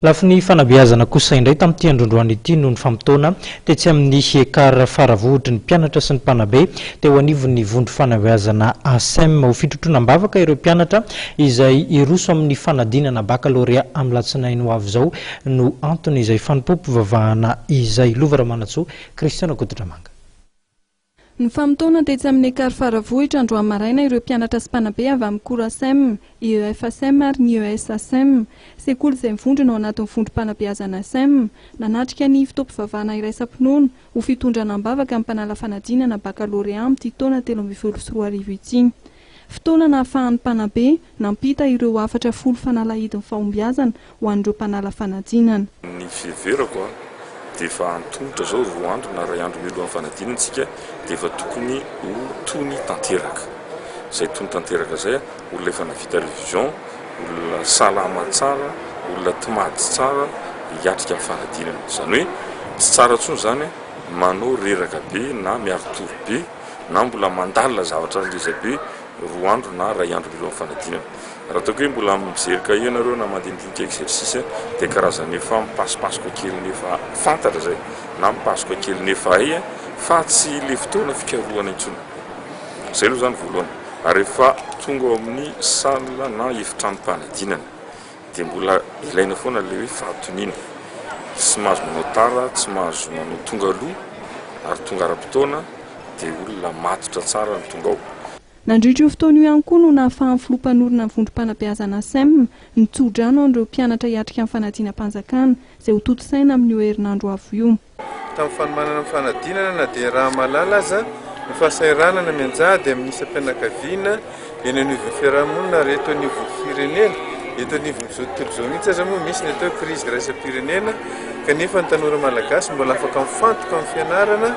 Lafiny fanabeazana kosa indray tamin'ity androndroany ity noho ny famotoana tetsy amin'ny Ekar Faravohitry ny mpianatra sy ny mpanabe teo anivon'ny vondrom-fanabeazana ACEM ho fitrotroana am-bavaka ireo mpianatra izay hiroso amin'ny fanadinana bakalorea amin'ny alatsinainy ho avy izao no antony izay fanompoam-pivavahana izay. Lova Ramanantsoa, Christian Rakotomanga. Nifamotoana tetsy amin'ny Ekar Faravohitra androany maraina ireo mpianatra sy mpanabe avy amin'ny Cours ACEM, IEF ACEM ary ny ES ACEM, sekoly izay mivondrona ao anatin'ny vondrom-panabeazana ACEM, nanatrika ny fotoam-pivavahana iraisam-pinoana ho fitondrana am-bavaka ny mpanala fanadinana bakalorea amin'ity taona 2013 ity. Fotoana nahafahan'ny mpanabe nampita ireo hafatra folo fanalahidin'ny fahombiazana ho an'ireo mpanala fanadinana. Ny fiheverako an, dia efa antomotra izao, roa andro na iray andro mialohan'ny fanadinana isika dia efa tokony ho tony tanteraka. Izay tony tanteraka izay an, olona efa nahavita révision, olona salama tsara, olona tomady tsara hiatrika ny fanadinana. Izany hoe tsy tsara intsony izany manao reraka be na miari-tory be na mbola mandalina zavatra ngeza be roa andro na iray andro mialohan'ny fanadinana. Raha ataoko hoe mbola mijery kahie nareo na mandinidinika exercice dia karazan'ny efa mipasopasoka kely ny efa fantatra zay na mipasoka kely ny efa hay fa tsy le fotoana fikarohana intsony. Zay aloha zany voalohany. Ary rehefa tonga ao amin'ny salle na efitranom-panadinana dia mbola ilaina foana le hoe fahatoniana. Tsy mahazo manao tara, tsy mahazo manao tonga aloha ary tonga ara-potoana dia olona matotra tsara no tonga ao. Nandritra io fotoana io ihany koa no nahafahan'ny filoha mpanorina ny vondrom-panabeazana ACEM nitso-drano an'ireo mpianatra hiatrika ny fanadinam-panjakana, izay ho tontosaina amin'io herinandro avo io. Tamin'ny fanomanana ny fanadinana na dia raha mahalala aza ny fahasahiranana mianjady amin'ny isam-pianakaviana eny anivon'ny fiarahamonina ary eto anivon'ny firenena, eto anivon'izao tontolo izao mihitsy aza moa misy ny atao hoe krizy iraisam-pirenena kanefa ny tanora malagasy mbola afaka mifantoka amin'ny fianarana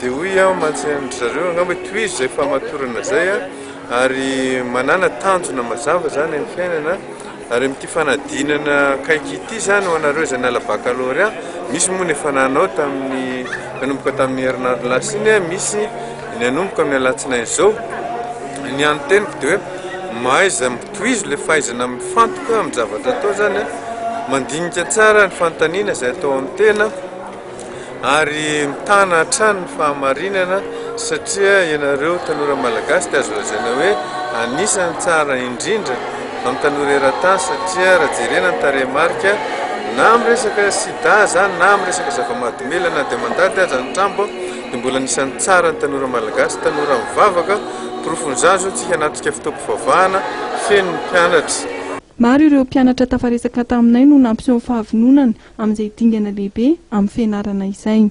Dia hoy aho mantsy an-dry zareo angamba hoe tohizo izay fahamatorana izay ary manàna tanjona mazava izany amin'ny fiainana ary amin'ity fanadinana akaiky ity izany ho anareo izay niala baccalauréat, misy moa ny efa nanao tamin'ny nanomboka tamin'ny herinandro lasa iny, misy ny hanomboka amin'ny alatsinainy izao. Ny hany teniko dia hoe mahaiza tohizo ilay fahaizana mifantoka amin'ny zavatra atao izany, mandinika tsara ny fanontaniana izay atao amin'ny tena. ary mitana hatrany ny fahamarinana satria ianareo tanora malagasy dia azo lazaina hoe anisan'ny tsara indrindra amin'ny tanora eran-tany satria raha jerena ny tarehimarika na amin'ny resaka sida izany na amin'ny resaka zava-mahadomelina na dia mandady aza ny trambo dia mbola anisan'ny tsara ny tanora malagasy, tanora mivavaka, porofon'izany izao tsika hanatrika fotoam-pivavahana feno ny mpianatra. Maro ireo mpianatra tafaresaka taminay no nampiseho ny fahavononany amin'izay dingana lehibe amin'ny fianarana izay.